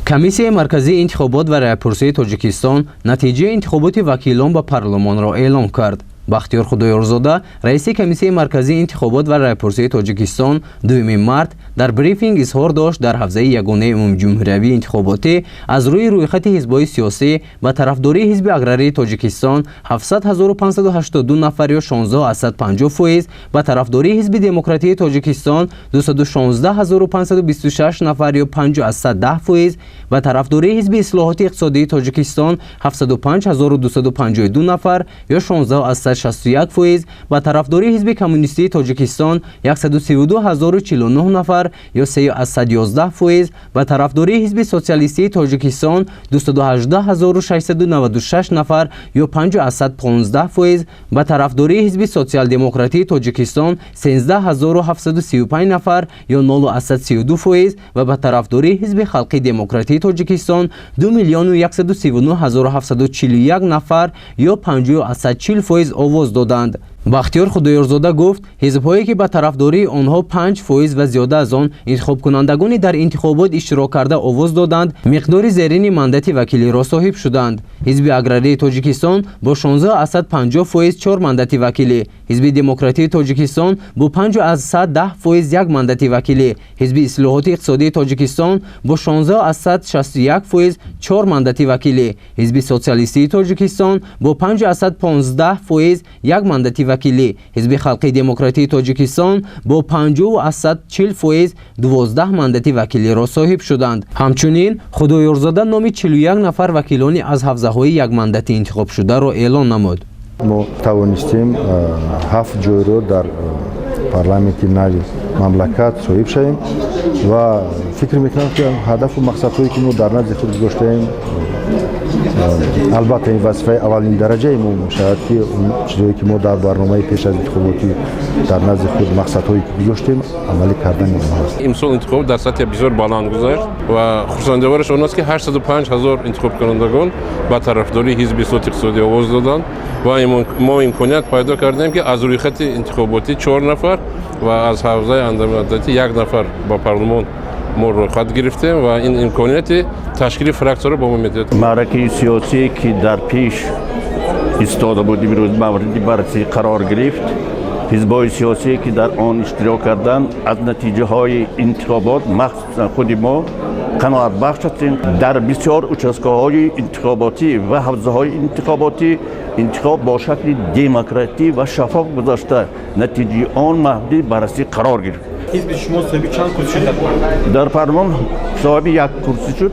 Комиссияи марказии интихобот ва раъйпурсии Тоҷикистон натиҷаи интихоботи вакилон ба парлумонро эълон кард. Бахтиёр Худоёрзода, раиси Комиссияи марказии интихобот ва раъйпурсии Тоҷикистон, 2 март дар брифинг изҳор дошт: дар ҳавзаи ягонаи умумиҷумҳуриявии интихоботӣ аз рӯи рӯйхати ҳизбҳои сиёсӣ ба тарафдории Ҳизби аграрии Тоҷикистон 700 582 нафар ё 16,50%, ба тарафдории Ҳизби демократии Тоҷикистон 216 526 нафар ё 5,10%, ба тарафдории Ҳизби ислоҳоти иқтисодии Тоҷикистон 705 252 нафар ё 16,61%, ба тарафдории Ҳизби коммунистии Тоҷикистон 132 049 нафар ё 3,11%, ба тарафдории Ҳизби социалистии Тоҷикистон 218 696 нафар ё 5,15%, ба тарафдории Ҳизби социал-демократии Тоҷикистон 13 735 нафар ё 0,32% ва ба тарафдории Ҳизби халқи демократии Тоҷикистон 2 139 741 нафар ё 50,40% овоз доданд. Бахтиёр Худоёрзода гуфт, ҳизбҳое ки ба тарафдории онҳо 5% ва зиёда аз он интихобкунандагони дар интихобот иштирок карда овоз доданд, миқдори зерини мандати вакилиро соҳиб шуданд: Ҳизби аграрии Тоҷикистон бо 16,50% чор мандати вакилӣ, Ҳизби демократии Тоҷикистон бо 5,10% як мандати вакилӣ, Ҳизби ислоҳоти иқтисодии Тоҷикистон бо 16,61% чор мандати вакилӣ, Ҳизби социалистии Тоҷикистон бо 5,15% як мандати вакилӣ, Ҳизби халқи демократии Тоҷикистон бо 50,40% 12 мандати вакилиро соҳиб шуданд. Ҳамчунин Худоёрзода номи 41 нафар вакилони аз ҳавзаҳои якмандатӣ интихобшударо эълон намуд. Мо тавонистем ҳафт ҷойро дар парламенти нави мамлакат соҳиб шавем ва фикр мекунам, ки ҳадафу мақсадҳое, ки мо дар назди худ гузоштаем, албатта, ин вазифаи аввалин дараҷаи мо мешавад, ки он чизҳое, ки мо дар барномаи пеш аз интихоботӣ дар назди худ мақсадҳое, ки гузоштем, амалӣ кардани онҳост. Имсол интихобот дар сатҳи бисёр баланд гузашт ва хурсандиовараш он аст, ки 805 ҳазор интихобкунандагон ба тарафдории Ҳизби ислоҳоти иқтисодӣ овоз доданд ва мо имконият пайдо кардем, ки аз рӯйхати интихоботӣ чор нафар ва аз ҳавзаи андамандатӣ як нафар ба парлумон мо рӯйхат гирифтем ва ин имконияти ташкили фраксияро ба мо медиҳад. Маъракаи сиёсие, ки дар пеш истода буд, имрӯз мавриди баррасӣ қарор гирифт. Ҳизбҳои сиёсие, ки дар он иштирок карданд, аз натиҷаҳои интихобот, махсусан худи мо, қаноатбахш ҳастем. Дар бисёр участкаҳои интихоботӣ ва ҳавзаҳои интихоботӣ интихоб бо шакли демократӣ ва шаффоф гузашта, натиҷаи он мавриди баррасӣ қарор гирифт. Ҳизби шумо соҳиби чанд курсӣ шуд? Дар парлумон соҳиби як курсӣ шуд.